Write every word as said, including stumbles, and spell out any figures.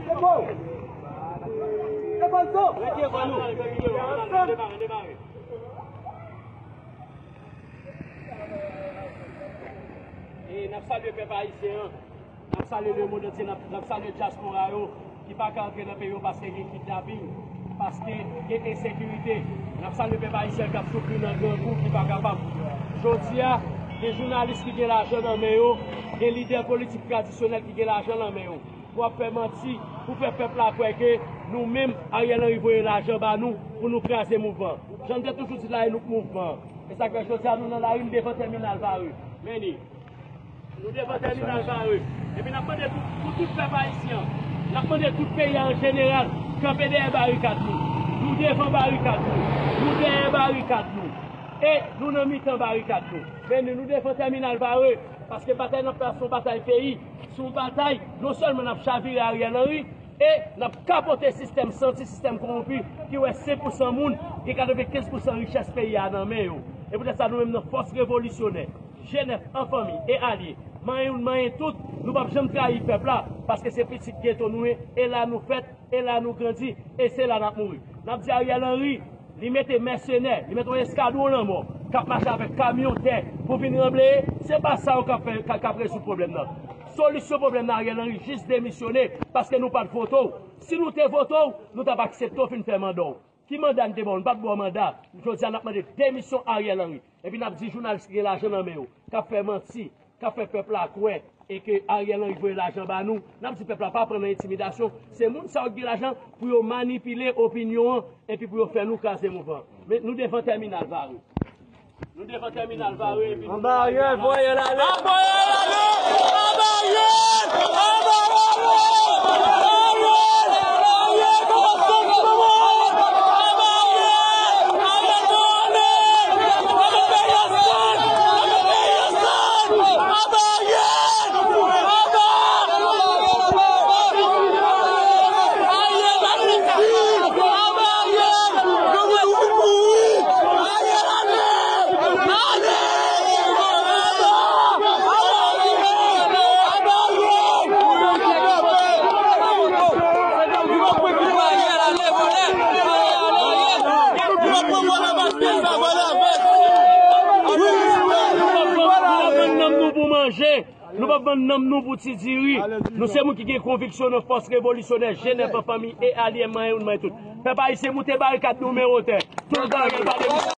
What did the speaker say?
Evo! Evo, Zo! Rete, Evo, nou! Demare, demare. E n ap salye pèp ayisyen an. N ap salye lemonn antye, n ap, n ap salye dyaspora yo ki pa ka antre nan peyi yo paske gen kidnaping, paske gen ensekirite. N ap salye pèp ayisyen k ap soufri nan grangou, ki pa kapab. Jodi a, gen jounalis ki gen lajan nan men yo, gen lidè politik tradisyonèl ki gen lajan nan men yo. Pou ap fè manti, pou fè pèp la kwè ke nou menm, Ariel Henry voye lajan ba nou pou nou kraze mouvman. Jan n te toujou di la, e nou k mouvman. E sa k fè jodi a nou nan lari, nou devan tèminal Vare. Men ni. Nou devan tèminal Vare. Epi n ap mande pou, pou tout pèp ayisyen an, n ap mande tout peyi a an jeneral, kanpe dèyè barikad nou. Nou devan barikad nou. Nou dèyè barikad nou. E nou nan mitan barikad nou. Men ni, nou devan tèminal Vare. Paske batay n ap fè a se yon batay peyi. Se yon batay, non sèlman n ap chavire Ariel Henry, e n ap kapote sistèm santi, sistèm kowonpi, ki wè senk pousan moun gen katrevenkenz pousan richès peyi a nan men yo. E poutèt sa, nou menm nan fòs revolisyonè, G nèf an fanmi e alye, manyen youn, manyen tout, nou p ap janm trayi pèp la, paske se pitit geto nou ye, e la nou fèt, e la nou grandi, e se la n ap mouri. N ap di Ariel Henry, li mete mèsenè, li mete yon eskadwon lanmò k ap mache avèk kamyon tè pou vin ranbleye, se pa sa yo k ap fè, k ap, k ap rezoud pwoblèm nan. Solisyon pwoblèm nan, Ariel Henry jis demisyone, paske nou pa t vote w. Si nou te vote w, nou t ap aksepte w fin fè manda w. Ki manda n te ba w? Nou pa t ba w manda. Jodi a, n ap mande demisyon Ariel Henry. Epi n ap di jounalis ki gen lajan nan men yo, k ap fè manti, k ap fè pèp la kwè, e ke Ariel Henry voye lajan ba nou. N ap di pèp la pa pran nan entimidasyon. Se moun sa yo ki gen lajan pou yo manipile opinyon an, epi pou yo fè nou kraze mouvman. Men nou devan tèminal Vare. Nou devan tèminal Vare, epi nou... Anba Ariel, voye l ale! Anba Ariel! Anba Ariel! Anba Ariel! Nou p ap vann nanm nou pou manje. Nou p ap vann nanm nou pou ti diri. Nou se moun ki gen konviksyon nan fòs revolisyonè, G nèf an fanmi e alye, manyen youn, manyen tout. Pèp ayisyen, moute barikad nou men wotè. Tout bagay pa demisyon.